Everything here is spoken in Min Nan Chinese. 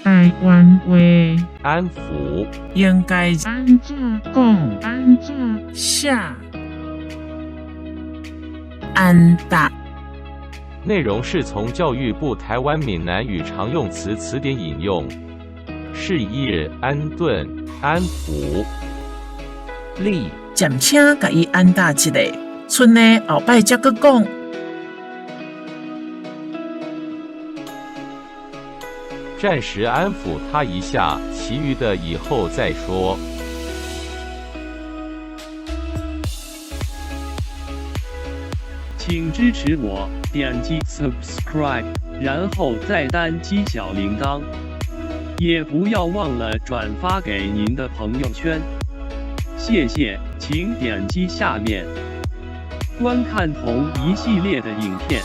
台灣話。安撫。應該按怎講？按怎寫？安搭。內容是從教育部台灣閩南語常用詞詞典引用。釋義：安頓、安撫。你暫且共伊安搭一下，賰呢後擺才閣講。暫時安撫他一下，其餘的以後再說。請支持我，點擊 subscribe，然後再單擊小鈴鐺，也不要忘了轉發給您的朋友圈。謝謝，請點擊下面觀看同一系列的影片。